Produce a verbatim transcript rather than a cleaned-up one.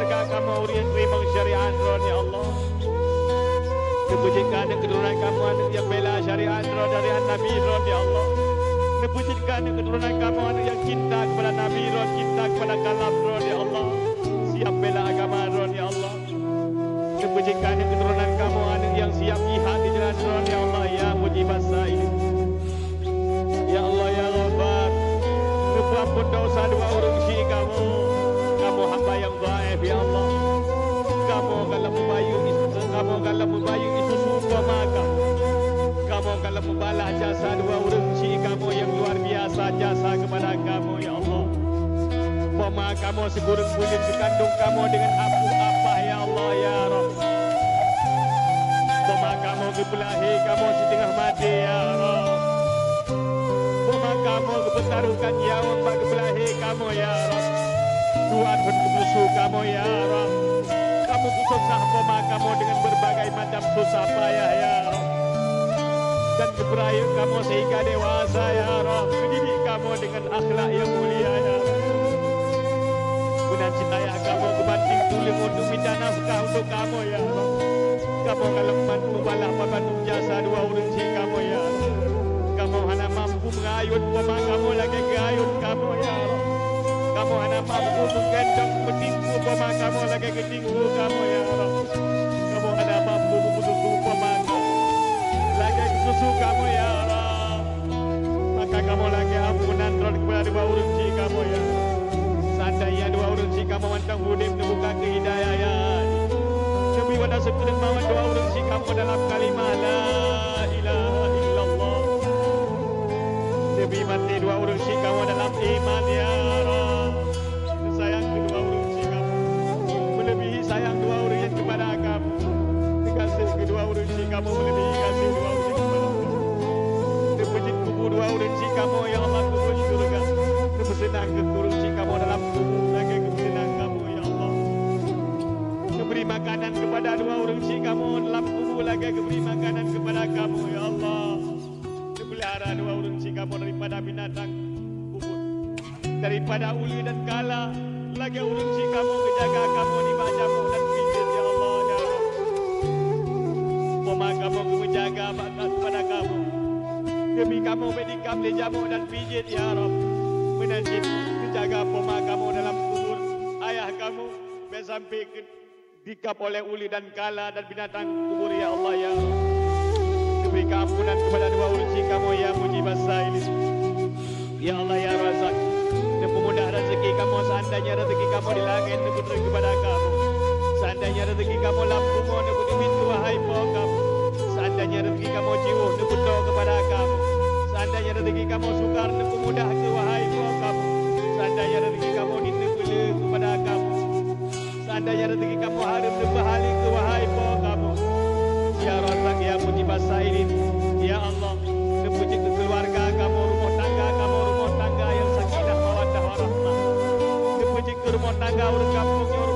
Ka kamoe ureuëng nyang teurimong syariat Droe, ya Allah. Neupeujeuet keu aneuk keuturonan kamoe aneuk nyang bela syariat Droe, syariat Nabi Droe, ya Allah. Neupeujeuet keu aneuk keuturonan kamoe aneuk nyang cinta keupada Nabi Droe, cinta keupada kalam Droe, ya Allah. Siap bela agama Droe, ya Allah. Neupeujeuet keu aneuk keuturonan kamoe aneuk nyang siap jihad di jalan Droe, ya Allah, ya Mujibas Sailin. Ya Allah, ya Ghaffar, neupeuamphon desya dua ureuëng syik kamoe. Kamoe hamba nyang dhaif, ya Allah. Kamoe ka lheueh meubayeue, kamoe ka lheueh meubayeue susu poma kamoe. Kamoe ka lheueh meubalah jasa dua ureuëng syik kamoe nyang luar biasa jasa keupada kamoe, ya Allah. Poma kamoe sikureueng buleuen geukandong kamoe deungon apoh apah, ya Allah, ya Rabb. Poma kamoe geupeulahé kamoe siteungoh maté, ya Rabb. Poma kamoe geupeutarôh keu nyawöng bak geupeulahé kamoe, ya Rabb. Dua thon geupeusu kamoe, ya Rabb. Kamoe geupeusah poma kamoe deungon beureubagai macam susah payah, ya Rabb. Dan geupeurayeuk kamoe sehingga dewasa, ya Rabb. Geudidik kamoe deungon akhlak nyang mulia, ya Rabb. Meunan cit ayah kamoe geubanting tuleueng untuk mita nafkah untuk kamoe, ya Rabb. Kamoe ka lheueh meubalah bandum jasa dua ureuëng syik kamoe, ya Rabb. Kamoe hana mampu meungayôn poma kamoe lagée geuayôn kamoe, ya Rabb. Kamoe hana mampu meugendong meutinggu poma kamoe lagée geutinggu kamoe, ya Rabb. Kamoe hana mampu meupeususu poma kamoe lagée geususu kamoe, ya Rabb. Maka kamoe lakée ampunan droe keupada dua ureuëng syik kamoe, ya. Seandainya dua ureuëng syik kamoe mantong udeb neubuka keu hidayah, ya. Neubri watée seukeudeuk mawöt dua ureuëng syik kamoe dalam kalimah la ilaha illallah. Neubri maté dua ureuëng syik kamoe dalam iman, ya Rabb. Neusayang keu dua ureuëng syik kamoe. Meuleubihi sayang dua ureuëng nyan keupada kamoe. Neugaséh keu dua ureuëng syik kamoe meuleubihi gaséh dua ureuëng nyan keupada kamoe. Neupeujeuet kubu dua ureuëng syik kamoe, ya Allah, kubu di syeuruga. Neupeuseunang keu ureuëng syik kamoe dalam kubu lagée geupeuseunang kamoe, ya Allah. Neubri makanan keupada dua ureuëng syik kamoe dalam kubu lagée geubri makanan keupada kamoe, ya Allah. Neupeulihara dua ureuëng syik kamoe daripada binatang kubur, daripada uleue dan kala, lagée ureuëng syik kamoe geujaga kamoe nibak jamok dan pijet, ya Allah, ya Rabb. Poma kamoe geumeujaga bak keupada kamoe. Demi kamoe bék dikam lé jamok dan pijet, ya Rabb. Meunan cit geujaga poma kamoe dalam kubur, ayah kamoe bék sampoe keu dikap oleh uleue dan kala dan binatang kubur, ya Allah, ya Rabb. Neubri keuampunan keupada dua ureuëng syik kamoe, ya Mujibas Sailin. Ya Allah, ya Razzaq, neupeumudah rezeki kamoe, seandainya rezeki kamoe di langét neupeutreun keupada kamoe. Seandainya rezeki kamoe lam bumoe neupeuteubiet keu wahai Po kamoe. Seandainya rezeki kamoe jiôh neupeutoe keupada kamoe. Seandainya rezeki kamoe sukar neupeuumudah keu wahai Po kamoe. Seandainya rezeki kamoe di neupeuleueh keupada kamoe. Seandainya rezeki kamoe hareuem neupeuhaleue keu wahai Po kamoe. Ya Razzaq, ya Mujibas Sailin, ya Allah, neupeujeuet keu keuluwarga kamoe, rumoh tangga kamoe, rumoh tangga nyang sakinah mawaddah warahmah. Neupeujeuet keu rumoh tangga ureuëng gampông nyoe